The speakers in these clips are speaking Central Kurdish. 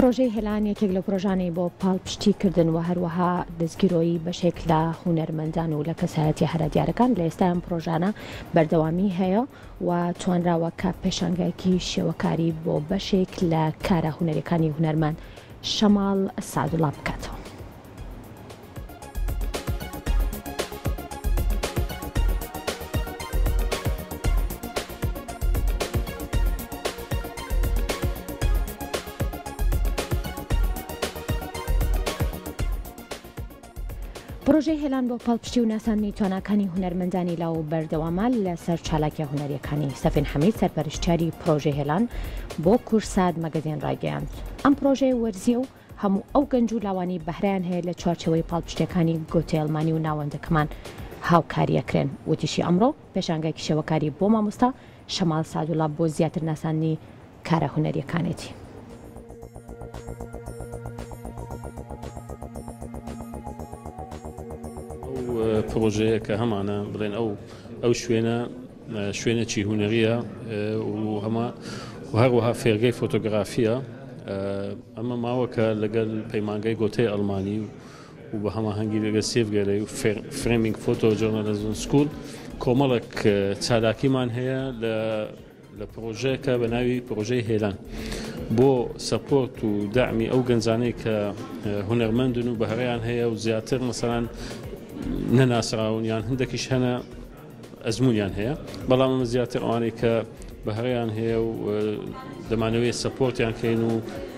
پرۆژەی هێلان یەکێک لەو پرۆژانەی بۆ پاڵپشتی کردن و هەروەها دەستگیرۆیی بەشێک لە هونەرمەندان و لە کەسایەتیە هەرە دیارەکان لە ئێستا ئەم پرۆژانە بەردەوامی هەیە و توانراوە کە پێشانگایەکی شێوەکاری بۆ بەشێک لە کارە هونەریەکانی هونەرمەند شەماڵ سەعدوڵا بکاتەوە. پڕۆژەی هێلان بۆ پاڵپشتی و ناساندنی تواناکانی هونەرمەندانی لاو بەردەوامە لەسەر چالاکیە هونەریەکانی. سەفین حەمید سەرپەرشتیاری پڕۆژەی هێلان بۆ کورسات مەگەزین ڕایگەیاند، ئەم پڕۆژەیە وەرزیە و هەموو ئەو گەنج و لاوانەی بەهرەیان هەیە لە چوارچێوەی پاڵپشتیەکانی گۆتەی ئەڵمانی و ناوەندەکەمان هاوکاری ئەکرێن. وتیشی ئەمڕۆ پێشانگایەکی شێوەکاری بۆ مامۆستا شەماڵ سەعدوڵا بۆ زیاتر ناساندنی کارە هونەریەکانێتی. ئەو پڕۆژەیە کە هەمانە بڵێن ئەو ئەو شوێنە شوێنێکی هونەریە و هەمە و هەروەها فێرگەی فۆتۆگرافیە ئەمە ماوەکە لەگەل پەیمانگای گۆتەی ئەڵمانی و بە هەماهەنگی لەگەل سێف گەلەی و فرێمینگ فۆتۆ جۆرنالیزم سکول کۆمەڵێک چالاکیمان هەیە لە لە پڕۆژەیەکە بە ناوی پڕۆژەی هێلان بۆ سەپۆرت و دەعمی ئەو گەنجانەی کە هونەرمەندن و بەهرەیان هەیە و زیاتر مەسەلەن نەناسراون یان هەندێکیش هەنە ئەزمونیان هەیە بەڵام ئەمە زیاتر ئەوانەی کە بەهرەیان هەیە و دەمانەوەی سەپۆرتیان کەین و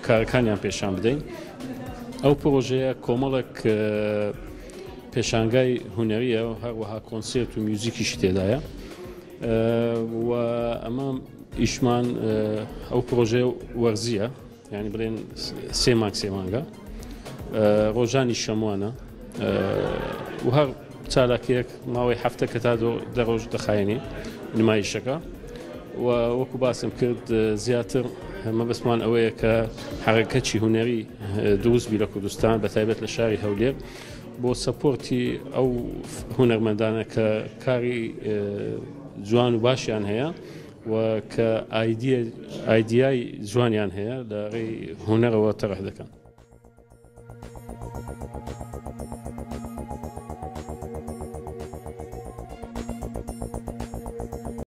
کارەکانیان پێشان بدەین ئەو پرۆژەیە کۆمەڵێک پێشانگای هونەریە و هەروەها کۆنسێرت و میوزیکیشی تێدایە و ئەمە ئیشمان ئەو پرۆژەیە وەرزیە یانی بڵێن سێ مانگ سێ مانگە ڕۆژانی شەموانە و هەر چالاکیەک ماوەی هەفتە کە تا دە ڕۆژ دەخایەنێ نمایشەکە و وەکو باسم کرد زیاتر مەبەستمان ئەوەیە کە حرەکەتی هونەری دروست بی لە کوردستان بە تایبەت لە شاری هەولێر بۆ سەپۆرتی ئەو هونەرمەندانە کە کاری جوان و باشیان هەیە و کە ئایدیای جوانیان هەیە لە ڕێی هونەرەوە تەرح دەکەن.